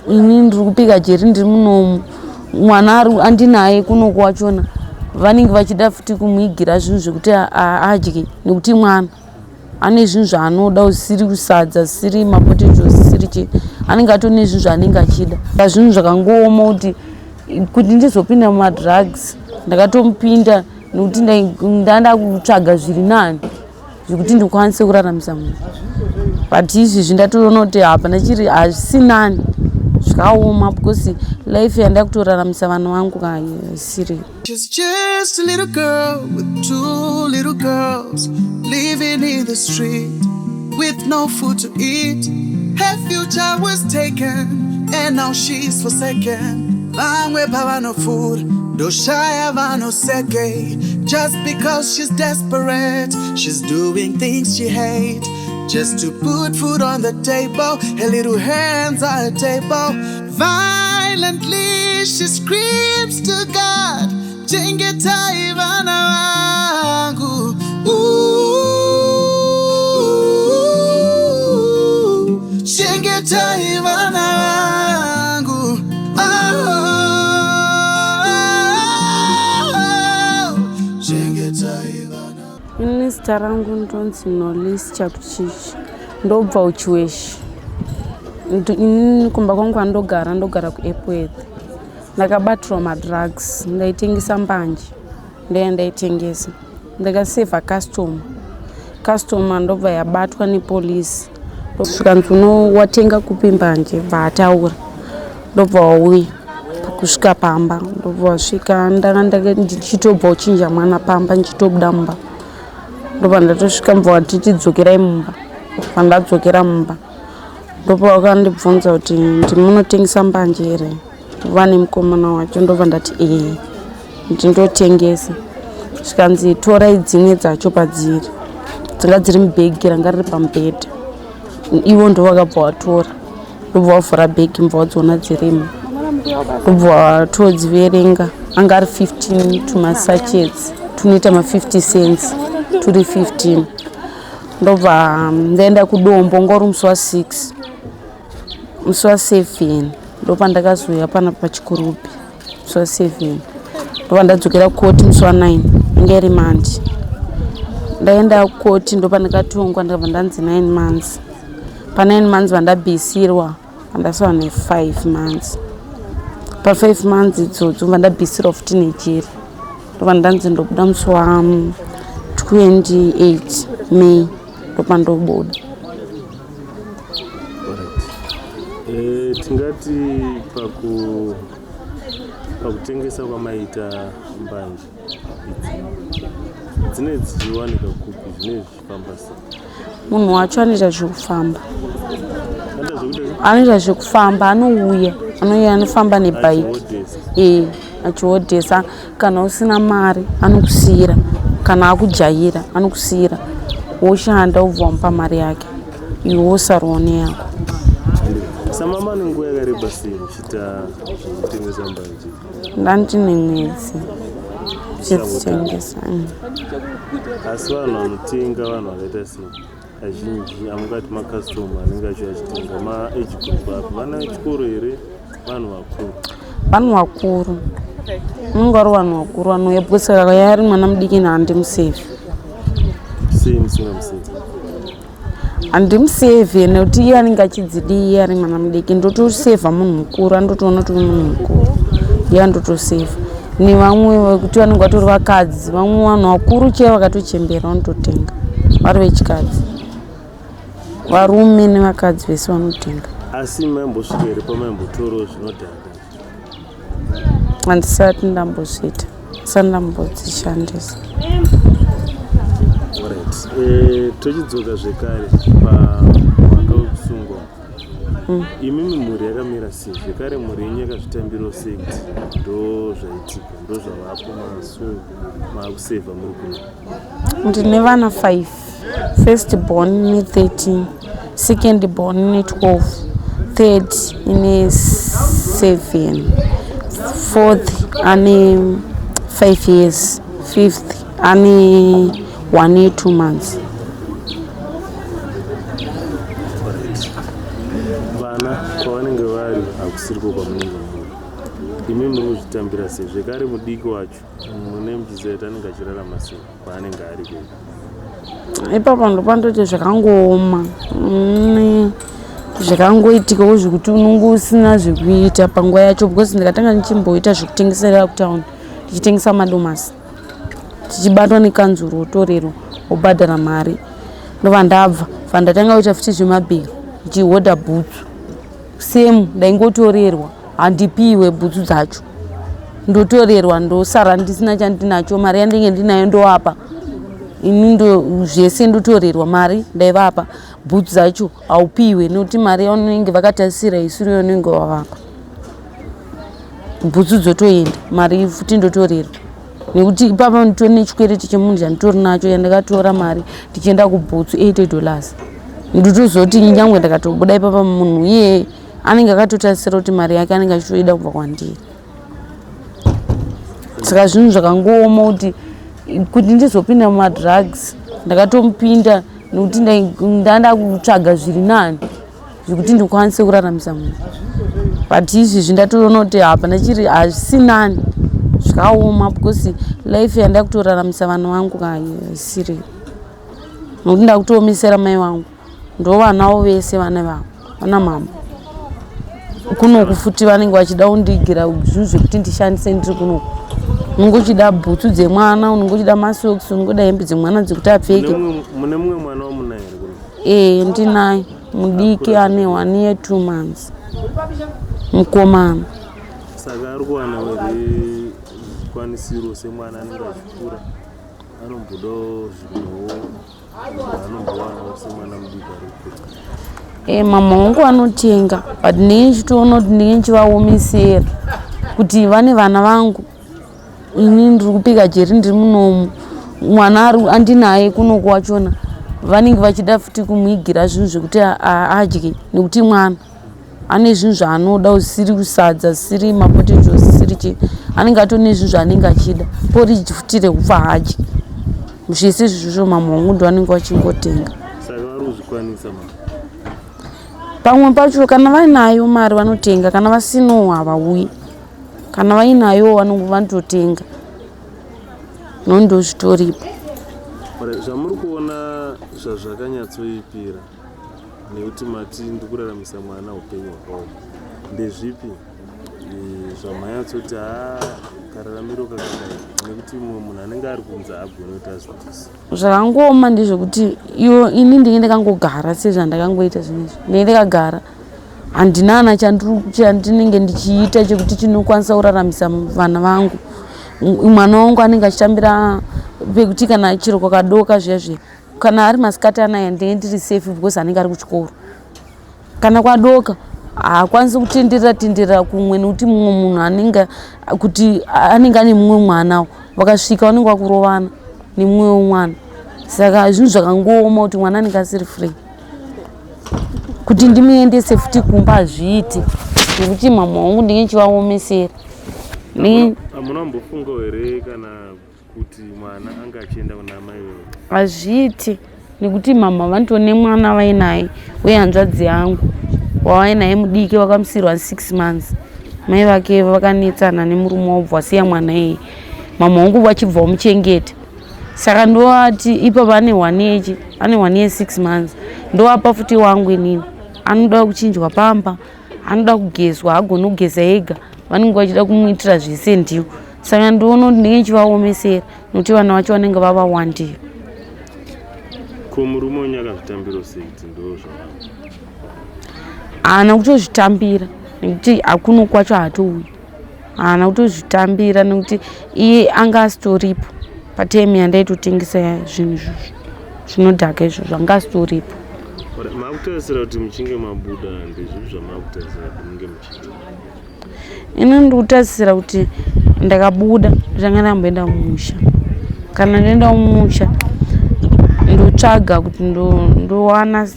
Ini ndiri kupika jeri, ndiri munomu, mwana andinaye kunoku wachona vanenge vachida futi kumuigira zvinhu zvekuti adye, nekuti mwana ane zvinhu zvaanoda, usiri kusadza, siri mapotatoes, siri chii, anenge atori nezvinhu zvaanenge achida. Zvinhu zvakangooma kuti ndizopinda mumadrugs. Ndakatomupinda nekuti ndanda kutsvaga zviri nani zvekuti ndikwanise kuraramisa munhu, but izvizvi ndatoona kuti hapana chiri, hazvisi nani, zvakaoma, because life yandakutoraramisa vana vangu kaisiri. She's just a little girl with two little girls living in the street with no food to eat. Her future was taken and now she's forsaken. Vamwe pavanopfuura ndoshaya vanoseke. Just because she's desperate, she's doing things she hate. Just to put food on the table, her little hands are a table. Violently, she screams to God, "Chengetai vana vangu." Ooh, chengetai vana vangu. Oh, chengetai vana. Ini zita rangu ndonzi Nolis Chakuchichi, ndobva uChiweshi. Inini kumba kwangu kwandogara, ndogara kuEpworth. Ndakabatirwa madrugs, ndaitengesa mbanje, ndaya ndaitengesa, ndakasevha customer, customer ndobva yabatwa nepolisi. Zvikanzi, "Uno watenga kupi mbanje?" Bva ataura, ndobva wauya kusvika pamba, ndobva wasvika. Ndanga ndichitobva uchinja mwana pamba, ndichitobuda mumba, ndobva ndatosvika, mubva watiti, "Dzokerai mumba." Pandadzokera mumba, ndobva wakandibvunza kuti, "Ndimunotengesa mbanje here?" Vane mukomana wacho. Ndobva ndati, "Ee, ndindotengesa." Zvikanzi, "Torai dzimwe dzacho padziri, dzanga dziri mubhegi ranga riri pamubhedha." Ivo ndo vakabva vatora, ndobva wavhura bhegi, mubva wadziona dzirimo, ndobva watodziverenga. Anga ari 15 tumasachets tunoita ma50 cents, turi 15. Ndobva ndaenda kuDombo, ngori musi wa6, musi wa7 ndopandakazouya pana paChikurubi. Musi wa7 ndobva ndadzokera koti, musi wa9 inge iri Monday. Ndaenda koti, ndopandakatongwa, ndikabva ndanzi 9 months. Pa9 months vandabvisirwa, vandasava ne5 months. Pa5 months idzodzo vandabvisirwa futi nejeri, ndobva ndanzi ndobuda musi wa28 May, ndopandobuda. Alright. Tingati pakutengesa kwamaita mbanje idzi, dzinenge dzichiwanika kupi? Zvinenge zvichifamba sei? Munhu wacho anoita zvekufamba. Anoita zvekuita? Anoita zvekufamba, anouya, anouya, anofamba nebhaiki. Achihodhesa? E, achihodhesa. Kana usina mari anokusiyira, kana akujaira anokusiyira, woshanda, wobva wamupa mari yake, iwe wosarawo neyako. Samama nenguva yakareba sei muchiita zvekutengesa mbanje? Ndandine mwedzi chidzitengesa. Asi vanhu vanotenga vanhu vakaita sei kazhinji? Amungati macustomer anenge achiuya achitenga maage group api? Vana vechikoro here, vanhu vakuru? Vanhu vakuru, unenge vari vanhu vakuru vanouya, because akauya ari mwana mudiki handimusevhi. Sei musingamusevhi? Handimusevhi nekuti iye anenge achidzidii? Iye ari mwana mudiki, ndotosevha munhu mukuru, andotoona kuti munhu mukuru iye andotosevha. Nevamwe vekuti vanenge vatori vakadzi, vamwe vanhu vakuru chaivo vakatochembera vanototenga vari vechikadzi. Varume nevakadzi vese vanotenga. Asi maimbosvika here pamaimbotorawo zvinodhaka? Handisati ndambozviita, ndisati ndambodzishandisa. Alright. Tochidzoka zvekare pamwaka wekusungwa. Imimi mhuri yakamira sei? Zvekare mhuri yenyu yakazvitambirawo sei kuti ndo zvaitika, ndo zvavapo, masungwa, maakusevha muri kuno? Ndine vana 5. First born ine 13, second born ine 12, third ine 7, fourth ane 5 years, fifth ane 1 year 2 months. Alright. Vana kwavanenge vari hakuna kusiriko kwamunenge muri. Imi muri kuzvitambira sei? Zvekare mudiki wacho mune muchiziva kuti anenge achirarama sei kwaanenge ari kuita? Ipapo ndopandoti zvakangooma, zvakangoitikawo zvekuti unonge usina zvekuita panguva yacho, because ndikatanga ndichimboita zvekutengesera kutown, ndichitengesa madomasi, tichibatwa nekanzuro, wotorerwa, wobhadhara mari. Ndobva ndabva bva ndatanga kuita futi zvemabhero, ndichihodha bhutsu, same, ndaingotorerwa, handipiwe bhutsu dzacho, ndotorerwa, ndosara ndisina chandinacho. Mari yandinge ndinayo ndoapa ini, ndo zvese ndotorerwa. Mari ndaivapa, bhutsu dzacho haupiwe, nekuti mari yaunenge vakatarisira isiri yaunenge wavapa. Bhutsu dzotoenda, mari futi ndotorerwa, nekuti ipapa nditori nechikwereti chemunhu chanditori nacho, yandakatora mari ndichienda kubhutsu, $80. Ndotozoti nyangwe ndakatobuda ipapa, munhu iyeye anenge akatotarisira kuti mari yake anenge achitoida kubva kwandiri. Saka zvinhu zvakangooma kuti ndizopinda mumadrugs. Ndakatomupinda nekuti ndanda kutsvaga zviri nani zvekuti ndikwanise kuraramisa munhu, but izvizvi ndatoona kuti hapana chiri, hazvisi nani, zvakaoma, because life yanda kutoraramisa vana vangu kaisiri, nokuti ndakutoomisera mai vangu, ndo vanavo vese, vana vavo, vana mama kunoku futi vanenge vachida kundigira zvinhu zvekuti ndishandise ndiri kunoku. Unenge uchida bhutsu dzemwana, unenge uchida masocks, unenge uchida hembe dzemwana dzekuti apfeke. Mune mumwe mwana wamunaye here kuno? Ee, ndinaye mudiki, ane 1 year 2 months, mukomana. Saka ari kuwana here zvikwanisiro semwana anenge achikura? Anombodawo zvimwewo zvaanombowanawo semwana mudiki ari kukura. E, mama wangu vanotenga, but ndinenge ndichitoona kuti ndinenge ndichivaomesera kuti vane vana vangu. Ini ndiri kupika jeri, ndiri munomu, mwana ari andinaye kunoku wachona vanenge vachida futi kumuigira zvinhu zvekuti adye, nekuti mwana ane zvinhu zvaanoda, usiri kusadza, zisiri mapotatoes, zisiri chii, anenge atori nezvinhu zvaanenge achida, porridge futi rekupfa haadyi. Zvese izvozvo mama wangu ndo vanenge vachingotenga. Saka vari kuzvikwanisa mama? Pamwe pacho kana vainayo mari vanotenga, kana vasinawo havauyi. Kana vainayo vanototenga, nondo zvitoripo. Alright, zvamuri kuona zvazvakanyatsoipira, nekuti mati ndikuraramisa mwana upenyu hwakaoma, ndezvipi zvamanyatsoti ha, kararamiro kakadai, nekuti mumwe munhu anenge ari kunze agone kuti azvitisi? Zvakangooma ndezvekuti iwo ini ndinge ndakangogara sezvandakangoita zvinezvi, ndinge ndakagara, handina ana chandinenge ndichiita chekuti chinokwanisa kuraramisa vana vangu. Mwana wangu anenge achitambira pekuti kana chiro kwakadoka zviya zviya, kana ari masikati anaya ndinenge ndiri safe because anenge ari kuchikoro. Kana kwadoka haakwanisi kutenderera tenderera kumwe, nekuti mumwe munhu anenge kuti anenge ane mumwe mwana, vakasvika vanenge vakurovana nemumwewo mwana. Saka zvinhu zvakangooma kuti mwana anenge asiri free kuti ndimuendese futi kumba, hazviiti nekuti mama wangu ndinge ndichivaomesera. Hamuna kumbofungawo here kana kuti mwana anga achienda kuna mai wewe? Hazviiti, nekuti mama vanotone mwana vainaye, uye hanzvadzi yangu wavainaye mudiki vakamusirwa 6 months. Mai vake vakanetsana nemurume wabva wasiya mwana iyeye, mama wangu vachibva vamuchengeta. Saka ndovati ipapo ane one year, ane 1 year 6 months, ndovapa futi wangu inini anoda kuchinjwa pamba, anoda kugezwa, haagoni kugeza ega, vanenge vachida kumuitira zvese ndiwo. Saka ndioona kuti ndinge ndichivaomesera nekuti vana vacho vanenge vavawandira. Ko murume wenyu akazvitambirawo sei kuti ndo zvava? Haana kutozvitambira, nekuti hakuno kwacho haatouyi. Haana kutozvitambira nekuti iye anga asitoripo patime yandaitotengesa zvinhu izvozvo zvinodhaka izvozvo, anga asitoripo. Makutarisira kuti muchinge mabuda, ndezvipi zvamakutarisira kuti munge muchiita? Ini ndikutarisira kuti ndakabuda ndotanga ndamboenda mumusha. Kana ndoenda mumusha, ndotsvaga kuti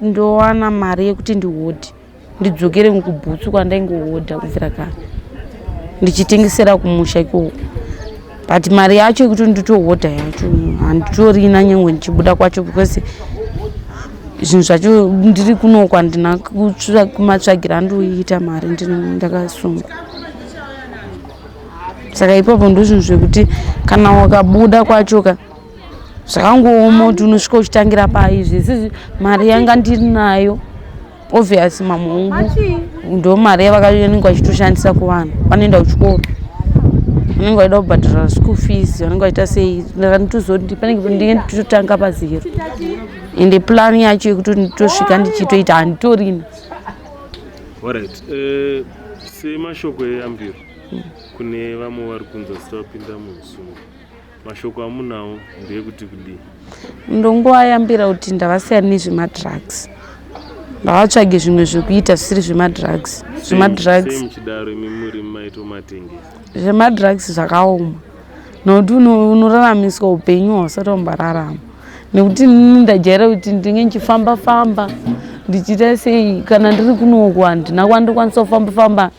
ndowana mari yekuti ndihodhe, ndidzokere kubhutsu kwandaingohodha kubvira kare, ndichitengesera kumusha ikoko. But mari yacho yekuti nditohodha yacho handitorina, nyangwe ndichibuda kwacho, because Zvinhu zvacho ndiri kunoku handina kumatsvagira andoita mari, ndakasungwa. Saka ipapo ndo zvinhu zvekuti kana wakabuda kwacho ka, zvakangooma kuti unosvika uchitangira pai. Zvese mari yanga ndinayo, obvious mamungu ndo mari yavakanenge vachitoshandisa kuvanhu vanoenda kuchikoro, vanenge vaida kubhadhara school fees, vanenge vaita sei. Ndakanditozoti panenge ndinge nditotanga pazero, ende plan yacho yekuti nditosvika ndichitoita handitorina. Alright, semashoko eyambiro kune vamwe vari kunzi vasati vapinda muusungwa, mashoko amunawo ndeyekuti kudii? Ndongovayambira kuti ndavasiyana nezvemadrugs, ndavatsvage zvimwe zvekuita zvisiri zvemadrugs. Zvemadrugs Sei muchidaro imi muri maitomatengesa? Zvemadrugs zvakaoma nokuti unoraramiswa upenyu hwausati wamborarama, nekuti inini ndajaira kuti ndinge ndichifamba famba, ndichiita sei. Kana ndiri kunoku handina kwandokwanisa kufamba famba.